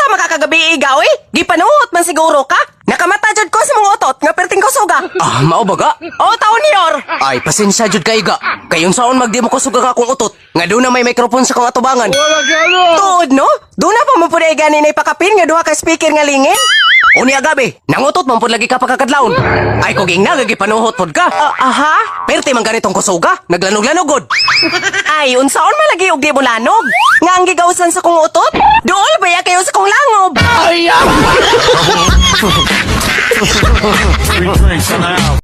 makakagabi iga oy? Gipanuhot man siguro ka. Nakamata jud ko sa mga utot nga perting kusuga. Ah, mao baga? Oh, taon niyor. Ay, pasensya jud kay ga. Kay unsaon magdi mo kusuga ka akong utot. Nga doon na may microphone sa kong atubangan. Tuod no? Doon na pa mo pud gani nay pakapin nga duha ka speaker nga lingin. Unya gabi, nangutot man pud lagi ka pagkakadlawon. Ay, kog ingna gipanuhot pod ka. Ah, aha. Perti man ganitong kusuga, naglanog-lanog gud. Ay, unsaon man lagi og di mo lanog? Nga ang gigawsan sa kong utot? Dool baya kayo sa kong langob. Three drinks and out.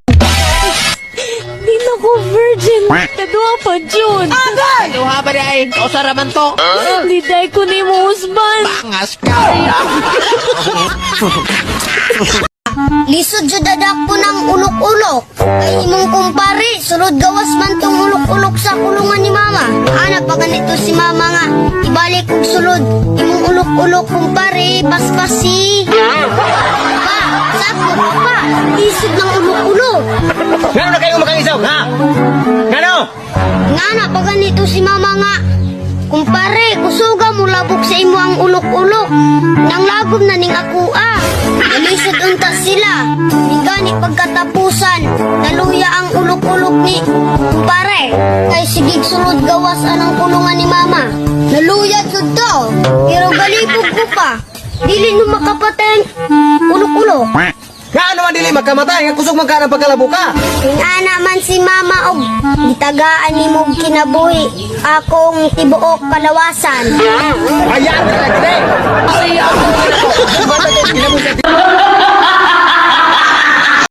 Di na ko virgin. Kaduha pa, Jun. Duha ba di ay? Usa ra man to. Di day ko ni mo husband. Angas ka. Lisod jud adak ko ng ulok-ulok. Kay imong kumpare, sulod gawas man tong ulok-ulok sa kulungan ni mama. Ana pa ganito si mama nga, ibalik og sulod. Imong ulok-ulok kumpare, paspasi. Pa, sakto pa pa, lisod ng ulok-ulok. Ngano na kayo makangisog, ha? Ngano? Ngana pa ganito si mama nga, kumpare, kusuga mo labok sa imo ang ulok-ulok. Nang lagom na ning ako ah. Nalisod unta sila. Gani pagkatapusan, naluya ang ulok-ulok ni kumpare. Kay sigig sulod gawas anang kulungan ni mama. Naluya jud to. Pero galipog ko pa. Dili no makapatay ang ulok-ulok. Ngano man dili makamatay nga kusog man ka ng pagkalabuka? Ingana man si mama og gitagaan nimo og kinabuhi akong tibuok kalawasan. Ayan ka lagi. Ay, ako.